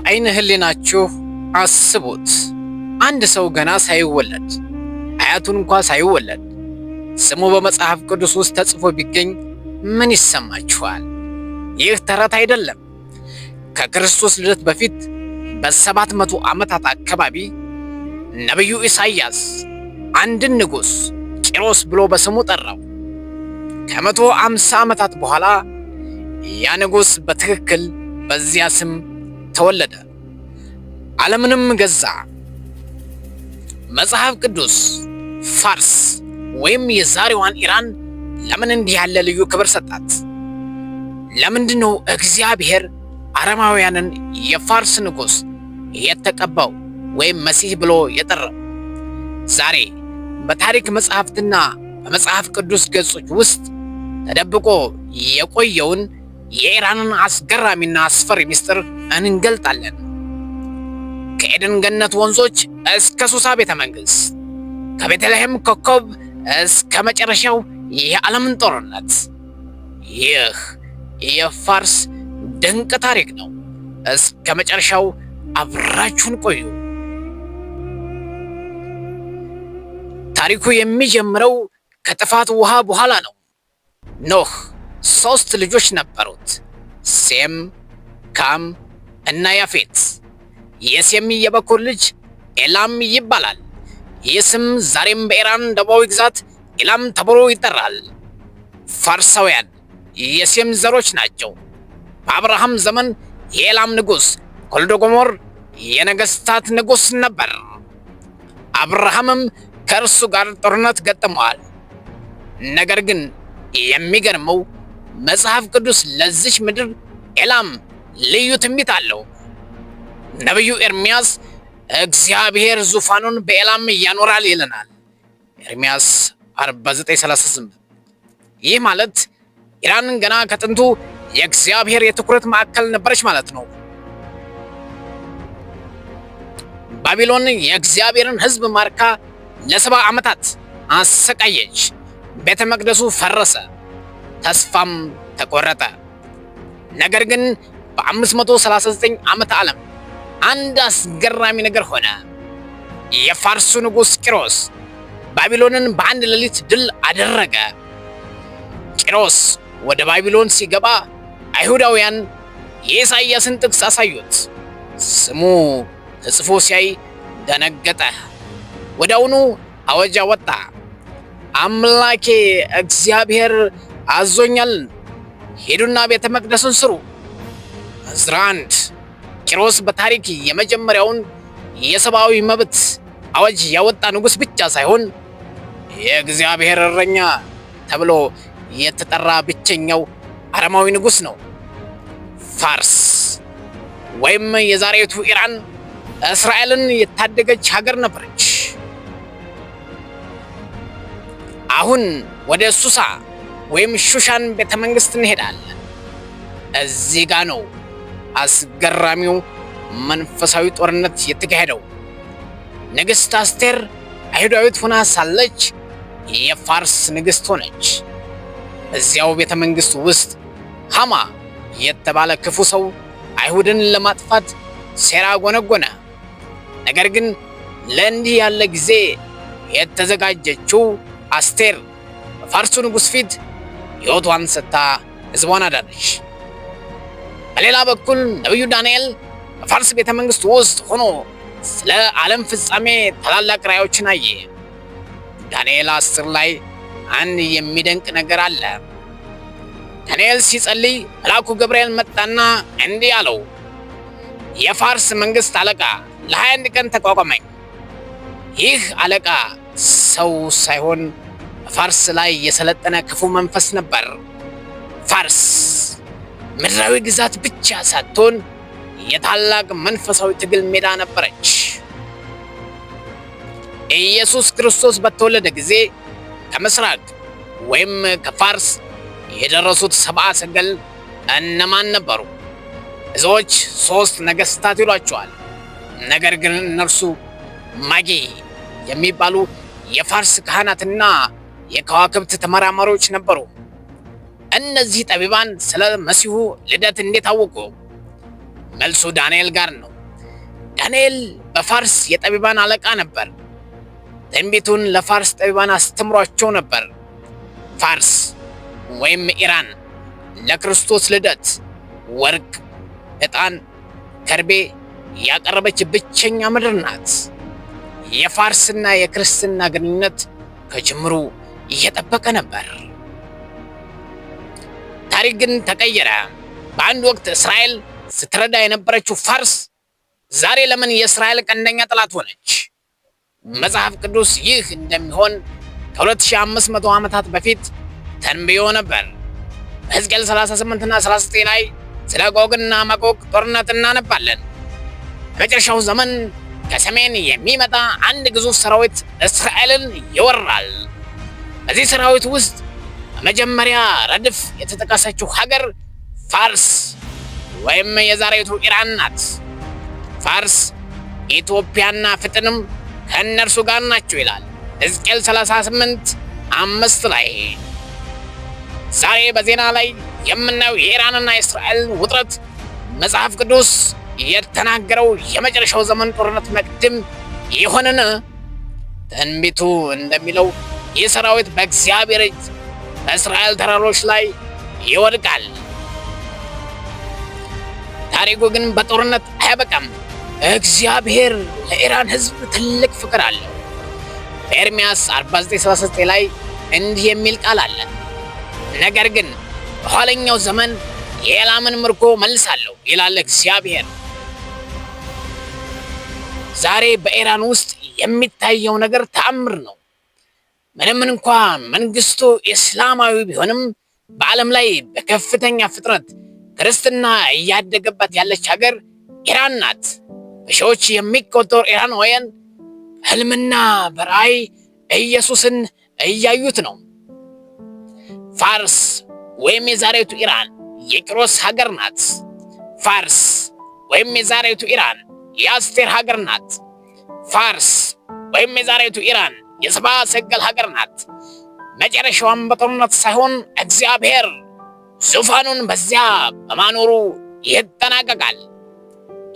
በዐይነ ሕሊናችሁ አስቡት። አንድ ሰው ገና ሳይወለድ፣ አያቱን እንኳ ሳይወለድ ስሙ በመጽሐፍ ቅዱስ ውስጥ ተጽፎ ቢገኝ ምን ይሰማችኋል? ይህ ተረት አይደለም። ከክርስቶስ ልደት በፊት በ700 ዓመታት አካባቢ ነቢዩ ኢሳይያስ አንድን ንጉሥ ቂሮስ ብሎ በስሙ ጠራው። ከ150 ዓመታት በኋላ ያ ንጉሥ በትክክል በዚያ ስም ተወለደ፣ ዓለምንም ገዛ። መጽሐፍ ቅዱስ ፋርስ ወይም የዛሬዋን ኢራን ለምን እንዲህ ያለ ልዩ ክብር ሰጣት? ለምንድን ነው እግዚአብሔር አረማውያንን የፋርስ ንጉሥ የተቀባው ወይም መሲህ ብሎ የጠራው? ዛሬ በታሪክ መጽሐፍትና በመጽሐፍ ቅዱስ ገጾች ውስጥ ተደብቆ የቆየውን የኢራንን አስገራሚና አስፈሪ ምስጢር እንገልጣለን። ከኤደን ገነት ወንዞች እስከ ሱሳ ቤተ መንግሥት፣ ከቤተልሔም ኮከብ እስከ መጨረሻው የዓለምን ጦርነት፣ ይህ የፋርስ ድንቅ ታሪክ ነው። እስከ መጨረሻው አብራችሁን ቆዩ። ታሪኩ የሚጀምረው ከጥፋት ውሃ በኋላ ነው። ኖህ ሶስት ልጆች ነበሩት፣ ሴም፣ ካም እና ያፌት። የሴም የበኩር ልጅ ኤላም ይባላል። ይህ ስም ዛሬም በኢራን ደቡባዊ ግዛት ኤላም ተብሎ ይጠራል። ፋርሳውያን የሴም ዘሮች ናቸው። በአብርሃም ዘመን የኤላም ንጉሥ ኮልዶጎሞር የነገስታት ንጉሥ ነበር። አብርሃምም ከእርሱ ጋር ጦርነት ገጥመዋል። ነገር ግን የሚገርመው መጽሐፍ ቅዱስ ለዚች ምድር ኤላም ልዩ ትንቢት አለው። ነቢዩ ኤርምያስ እግዚአብሔር ዙፋኑን በኤላም ያኖራል ይለናል። ኤርምያስ 49:38። ይህ ማለት ኢራን ገና ከጥንቱ የእግዚአብሔር የትኩረት ማዕከል ነበረች ማለት ነው። ባቢሎን የእግዚአብሔርን ሕዝብ ማርካ ለ70 ዓመታት አሰቃየች። ቤተ መቅደሱ ፈረሰ፣ ተስፋም ተቆረጠ። ነገር ግን በ539 ዓመተ ዓለም አንድ አስገራሚ ነገር ሆነ። የፋርሱ ንጉሥ ቂሮስ ባቢሎንን በአንድ ሌሊት ድል አደረገ። ቂሮስ ወደ ባቢሎን ሲገባ አይሁዳውያን የኢሳይያስን ጥቅስ አሳዩት። ስሙ ተጽፎ ሲያይ ደነገጠ። ወዲያውኑ አዋጅ አወጣ። አምላኬ እግዚአብሔር አዞኛል፣ ሄዱና ቤተ መቅደሱን ስሩ። ዕዝራ 1። ቂሮስ በታሪክ የመጀመሪያውን የሰብአዊ መብት አዋጅ ያወጣ ንጉሥ ብቻ ሳይሆን የእግዚአብሔር እረኛ ተብሎ የተጠራ ብቸኛው አረማዊ ንጉሥ ነው። ፋርስ ወይም የዛሬቱ ኢራን እስራኤልን የታደገች ሀገር ነበረች። አሁን ወደ ሱሳ ወይም ሹሻን ቤተ መንግስት እንሄዳለን። እዚህ ጋ ነው አስገራሚው መንፈሳዊ ጦርነት የተካሄደው። ንግሥት አስቴር አይሁዳዊት ሆና ሳለች የፋርስ ንግሥት ሆነች። እዚያው ቤተ መንግሥት ውስጥ ሃማ የተባለ ክፉ ሰው አይሁድን ለማጥፋት ሴራ ጎነጎነ። ነገር ግን ለእንዲህ ያለ ጊዜ የተዘጋጀችው አስቴር በፋርሱ ንጉሥ ፊት ሕይወቷን ሰጥታ ሕዝቧን አዳነች። በሌላ በኩል ነቢዩ ዳንኤል በፋርስ ቤተ መንግሥት ውስጥ ሆኖ ስለ ዓለም ፍጻሜ ታላላቅ ራእዮችን አየ። ዳንኤል 10 ላይ አንድ የሚደንቅ ነገር አለ። ዳንኤል ሲጸልይ መልአኩ ገብርኤል መጣና እንዲህ አለው፣ የፋርስ መንግሥት አለቃ ለ21 ቀን ተቋቋመኝ። ይህ አለቃ ሰው ሳይሆን በፋርስ ላይ የሰለጠነ ክፉ መንፈስ ነበር። ፋርስ ምድራዊ ግዛት ብቻ ሳትሆን የታላቅ መንፈሳዊ ትግል ሜዳ ነበረች። ኢየሱስ ክርስቶስ በተወለደ ጊዜ ከምስራቅ ወይም ከፋርስ የደረሱት ሰብአ ሰገል እነማን ነበሩ? ብዙዎች ሶስት ነገስታት ይሏቸዋል። ነገር ግን እነርሱ ማጊ የሚባሉ የፋርስ ካህናትና የከዋክብት ተመራማሪዎች ነበሩ። እነዚህ ጠቢባን ስለ መሲሁ ልደት እንዴት አወቁ? መልሱ ዳንኤል ጋር ነው። ዳንኤል በፋርስ የጠቢባን አለቃ ነበር። ትንቢቱን ለፋርስ ጠቢባን አስተምሯቸው ነበር። ፋርስ ወይም ኢራን ለክርስቶስ ልደት ወርቅ፣ ዕጣን፣ ከርቤ ያቀረበች ብቸኛ ምድር ናት። የፋርስና የክርስትና ግንኙነት ከጅምሩ እየጠበቀ ነበር። ታሪክ ግን ተቀየረ። በአንድ ወቅት እስራኤል ስትረዳ የነበረችው ፋርስ ዛሬ ለምን የእስራኤል ቀንደኛ ጠላት ሆነች? መጽሐፍ ቅዱስ ይህ እንደሚሆን ከ2500 ዓመታት በፊት ተንብዮ ነበር። በሕዝቅኤል 38 እና 39 ላይ ስለ ጎግና ማጎግ ጦርነት እናነባለን። በመጨረሻው ዘመን ከሰሜን የሚመጣ አንድ ግዙፍ ሰራዊት እስራኤልን ይወራል። በዚህ ሰራዊት ውስጥ በመጀመሪያ ረድፍ የተጠቀሰችው ሀገር ፋርስ ወይም የዛሬቱ ኢራን ናት። ፋርስ፣ ኢትዮጵያና ፍጥንም ከእነርሱ ጋር ናቸው ይላል ሕዝቅኤል 38:5 ላይ። ዛሬ በዜና ላይ የምናየው የኢራንና የእስራኤል ውጥረት መጽሐፍ ቅዱስ የተናገረው የመጨረሻው ዘመን ጦርነት መቅድም የሆነን? ትንቢቱ እንደሚለው ይህ ሰራዊት በእግዚአብሔር እጅ በእስራኤል ተራሮች ላይ ይወድቃል። ታሪኩ ግን በጦርነት አያበቃም። እግዚአብሔር ለኢራን ሕዝብ ትልቅ ፍቅር አለው። በኤርምያስ 49:39 ላይ እንዲህ የሚል ቃል አለ። ነገር ግን በኋለኛው ዘመን የኤላምን ምርኮ መልሳለሁ ይላል እግዚአብሔር። ዛሬ በኢራን ውስጥ የሚታየው ነገር ተአምር ነው። ምንም እንኳ መንግስቱ እስላማዊ ቢሆንም በዓለም ላይ በከፍተኛ ፍጥነት ክርስትና እያደገባት ያለች ሀገር ኢራን ናት። በሺዎች የሚቆጠሩ ኢራናውያን ህልምና በራእይ ኢየሱስን እያዩት ነው። ፋርስ ወይም የዛሬቱ ኢራን የቂሮስ ሀገር ናት። ፋርስ ወይም የዛሬቱ ኢራን የአስቴር ሀገር ናት። ፋርስ ወይም የዛሬቱ ኢራን የሰብአ ሰገል ሀገር ናት። መጨረሻዋም በጦርነት ሳይሆን እግዚአብሔር ዙፋኑን በዚያ በማኖሩ ይጠናቀቃል።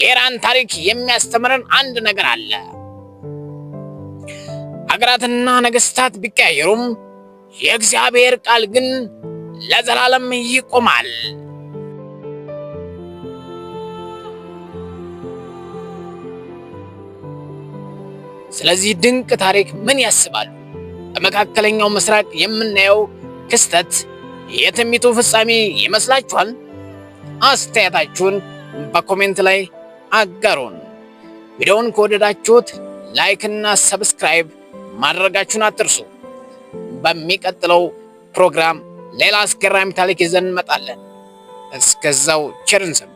የኢራን ታሪክ የሚያስተምረን አንድ ነገር አለ። ሀገራትና ነገስታት ቢቀያየሩም የእግዚአብሔር ቃል ግን ለዘላለም ይቆማል። ስለዚህ ድንቅ ታሪክ ምን ያስባሉ? በመካከለኛው ምስራቅ የምናየው ክስተት የትንቢቱ ፍጻሜ ይመስላችኋል? አስተያየታችሁን በ comment ላይ አጋሩን። ቪዲዮውን ከወደዳችሁት like እና subscribe ማድረጋችሁን አትርሱ። በሚቀጥለው ፕሮግራም ሌላ አስገራሚ ታሪክ ይዘን እንመጣለን። እስከዛው ቸር እንሰንብት።